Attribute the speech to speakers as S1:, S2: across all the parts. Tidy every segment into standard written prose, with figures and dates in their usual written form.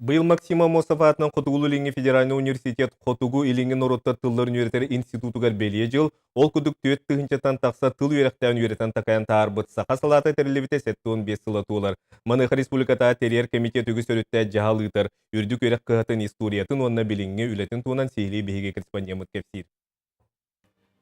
S1: Быйыл Максим Аммосов аатынан Хотугулуу-Илиҥҥи федеральнай университет Хотугу Илиҥҥи норуоттар тылларын үөрэтэр институтугар бэлиэ дьыл, ол курдук 4 тыһыынчаттан тахса тыл үөрэхтээн үөрэтэн такайан таһаарбыт саха салаата тэриллибитэ 75 сыла туолар. Маныаха республикатааҕы тэрийэр комитет үгүс өрүттээх дьаһал ыытар, үрдүк үөрэх кыһатын историятын уонна билиҥҥи үлэтин туһунан сиһилии биһиги корреспондеммыт кэпсиир.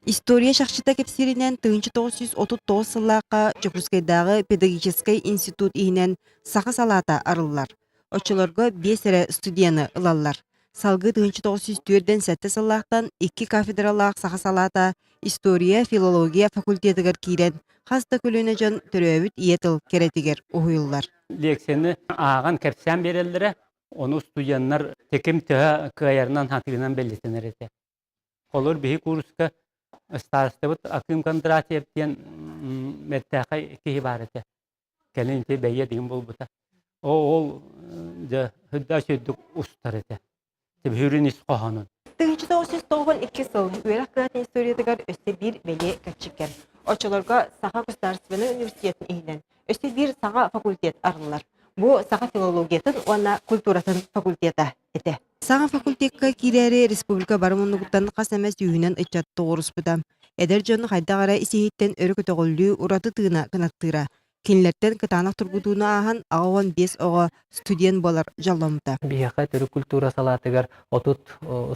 S2: История чахчыта кэпсииринэн, 1939 сыллаахха Дьокуускайдааҕы педагогическай институт иһинэн саха салаата арыллар. Оччолорго биэс эрэ студены ылаллар. Салгыы 1947 сыллаахтан икки кафедралаах саха салаата история, филология факультетыгар киирэн, хас да көлүөнэ дьон төрөөбүт ийэ тыл кэрэтигэр уһуйуллар.
S3: Лекцияны ааҕан кэпсээн биэрэллэрэ, ону студеннар ким төһө кыайарынан хатыынан бэлиэтэнэр этэ. Холобур, биһи кууруска старостабыт Акым Кондратьев диэн мэртээхэй киһи баар этэ. Кэлин ити бэйиэ дигин буолбута. Ол дьэ үрдүк үрдүк устар этэ. Түбүһүрүн ис хоһоонун.
S2: 1992 сыл үөрэх кыһатын историятыгар өссө биир бэлиэ кэрчик кэм. Оччолорго Саха государственнай университетын иһинэн өссө биир саҥа факультет арыллар. Бу саха филологиятын уонна культуратын факультета этэ. Саҥа факультекка киирээри республика бары муннугуттан хас эмэ сүүһүнэн ыччат тоҕуоруспута. Эдэр дьон хайдах эрэ ис-иһиттэн өрө көтөҕүллүү ураты тыына кынаттыыра. Кинилэртэн кытаанах тургутууну ааһан 85 оҕо студент буолар дьолломмута.
S4: Биһиэхэ төрүт культура салаатыгар 30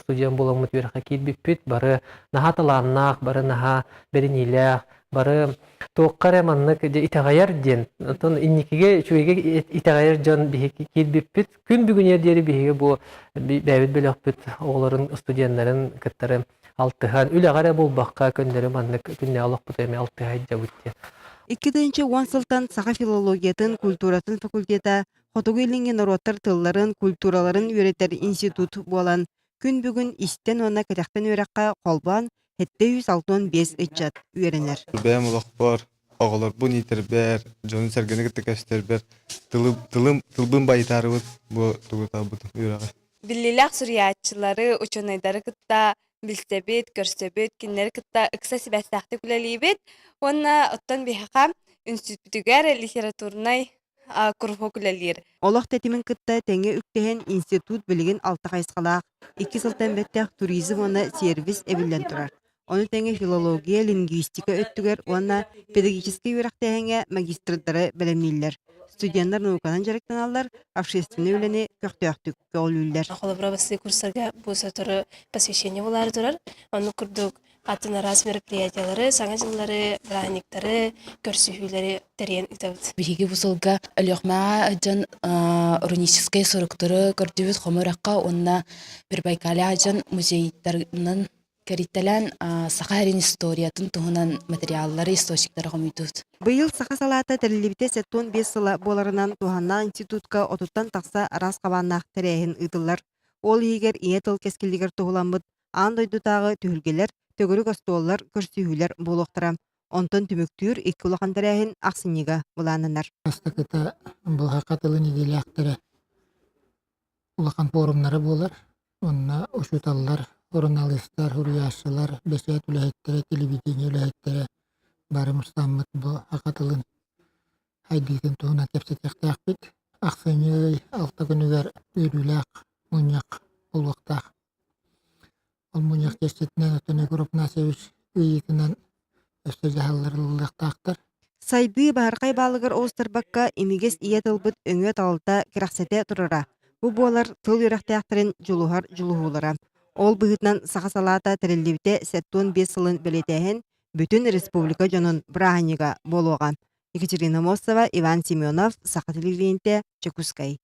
S4: студент буоламмыт үөрэххэ киирбиппит. Бары наһаа талааннаах, бары наһаа бэриниилээх, бары туохха эрэ маннык итэҕэйэр диэн, оттон инникигэ үчүгэйгэ итэҕэйэр дьон биһиги киирбиппит. Күн бүгүнүгэр диэри биһиги бу бэйэбит бөлөхпүт оҕолорун, студеннарын кыттары алтыһан, үлэҕэ эрэ буолбакка, көннөрү маннык күннээҕи олохпут эмиэ алтыһа сылдьабыт диэн.
S2: 2010 сылтан саха филологиятын, культуратын факультета Хотугу Илиҥҥи норуоттар тылларын, культураларын үөрэтэр институт буолан, күн бүгүн истэн уонна кэтэхтэн үөрэххэ холбоон 765 ыччат үөрэнэр.
S5: Бэйэм олохпор оҕолорбун иитэрбэр, дьону-сэргэни кытта кэпсэтэрбэр тылым, тылым, тылбын байытаарыбыт бу тугу талбытым үөрэҕи.
S6: Биллиилээх суруйааччылары, учуонайдары кытта билсэбит, көрсөбүт, кинилэри кытта ыкса сибээстээхтик үлэлиибит уонна оттон биһиэхэ институтугар литературнай куруһуок үлэлиир.
S2: Олох тэтимин кытта тэҥҥэ үктэһэн институт билигин алта хайысхалаах, икки сылтан бэттэх туризм уонна сервис эбиллэн турар. Ону тэҥэ филология, лингвистика өттүгэр уонна педагогическай үөрэхтээһиҥҥэ магистрдары бэлэмнииллэр. Студеннар науканан дьарыктаналлар, общественнай үлэни көхтөөхтүк көҕүлүүллэр.
S7: Холобура, бастакы курсарга бу сотору посвящение буолаары турар. Оннук курдук атын араас мероприятиялары, саҥа дьыллары, бырааһынньыктары, көрсүһүүлэри тэрийэн ыытабыт.
S8: Биһиги бу сылга Өлүөхмэҕэ дьон руническай суруктары көрдүбүт Хомурахха уонна Прибайкалье дьон музейдарынан кэрийтэлээн саха сирин историятын туһунан материаллары, источниктары хомуйдубут.
S2: Быйыл саха салаата тэриллибитэ 75 сыла буоларынан туһаннаах институтка отуттан тахса араас хабааннаах тэрээһин ыытыллар. Ол иһигэр ийэ тыл кэскилигэр туһуламмыт аан дойдутааҕы түһүлгэлэр, төгүрүк остуоллар, көрсүһүүлэр буолуохтара. Онтон түмүктүүр икки улахан тэрээһин ахсынньыга былааннанар.
S9: Бастакыта бу саха тылын идэлээхтэрэ улахан форумнара буолар. Онно учууталлар, суруналыыстар, суруйааччылар, бэчээт үлэһиттэрэ, телевидение үлэһиттэрэ бары мустаммыт бу саха тылын сайдыытын туһунан кэпсэтиэхтээхпит. Ахсынньы ый алта күнүгэр үөрүүлээх мунньах буолуохтаах. Ол мунньах чэрчитинэн оттон Егор Афанасьевич ыйыытынан өссө дьаһаллар ылыллыахтаахтар.
S2: Сайдыы баһырхай баалыгар оҕустарбакка, имигэс ийэ тылбыт өҥө-талта кэрэхсэтэ турара. Бу буолар тыл үөрэхтээхтэрин дьулуһар дьулуһуулара. Ол быһыытынан саха салаата тэриллибитэ 75 сылын бэлиэтээһин бүтүн республика дьонун бырааһынньыга буолуоҕа. Екатерина Мостова, Иван Семенов, Саха телевидениетэ, Дьокуускай.